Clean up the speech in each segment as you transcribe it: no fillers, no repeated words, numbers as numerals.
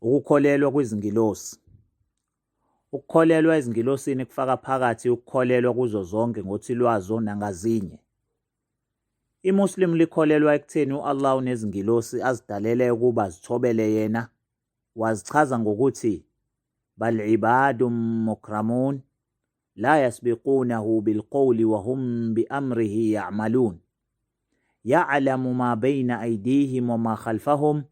Ukukholelwa kwizingilosi. Ukukholelwa ezingilosini kufaka phakathi ukukholelwa kuzo zonke ngothi lwazo nangazinye. IMuslim likholelwa ekutheni u-Allah unezingilosi azidalele ukuba zithobele yena, wazichaza ngokuthi bal ibadun mukramun la yasbiqunahu bilqawli wahum biamrihi ya'malun ya'lamu ma bayna aydihim wama khalfahum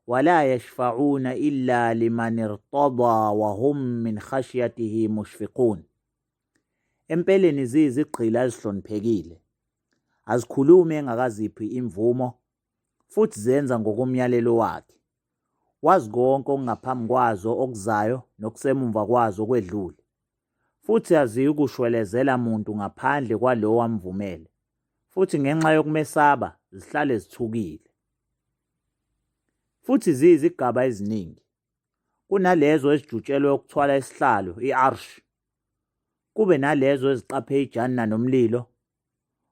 wala yashfa'una illa liman irtada wahum min khashyatihi mushfiqun. Empeleni ziyizigqila ezihloniphekile. Azikhulumi engakaziphi imvumo futhi zenza ngokomyalelo wakhe. Wazi konke okungaphambi kwazo okuzayo nokusemumva kwazo okwedlule. Futhi aziyukushwelezela muntu ngaphandle kwalowo amvumele. Futhi ngenxa yokumesaba zihlale zithukile. Futhi ziyizigaba eziningi. Kunalezo ezijutshelwe ukuthwala isihlalo, i-Arsh. Kube nalezo eziqaphe iJannah nomlilo.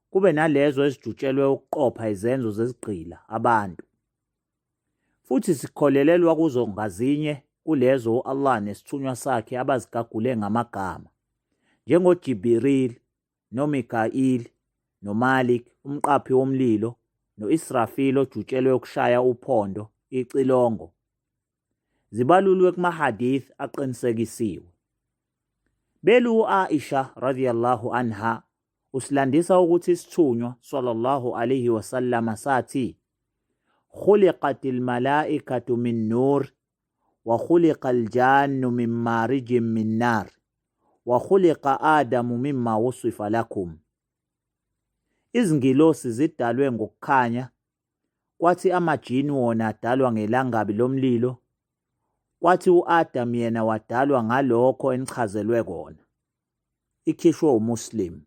Kube nalezo ezijutshelwe ukuqopha izenzo zezigqila, abantu. Futhi sikholelelwa kuzo ngazinye kulezo u-Allah nesithunywa sakhe abazigagule ngamagama, njengoJibiril noMikail noMalik umqaphi womlilo no-Israfil ojutshelwe ukushaya uphondo, icilongo. Zibalulwe kuma-hadith aqinisekisiwe. Belu u-Aisha radhiyallahu anha usilandisa ukuthi isithunywa sallallahu alayhi wasallam sathi khuliqatil malaikatu min nur wa khuliqa aljannu min marijin min nar wa khuliqa adamu mimma wusifa lakum. Izingilosi zidalwe ngokukhanya kwathi amajini wona adalwa ngelangabi lomlilo kwathi u-Adam yena wadalwa ngalokho enichazelwe kona. Ikhishwe uMuslim.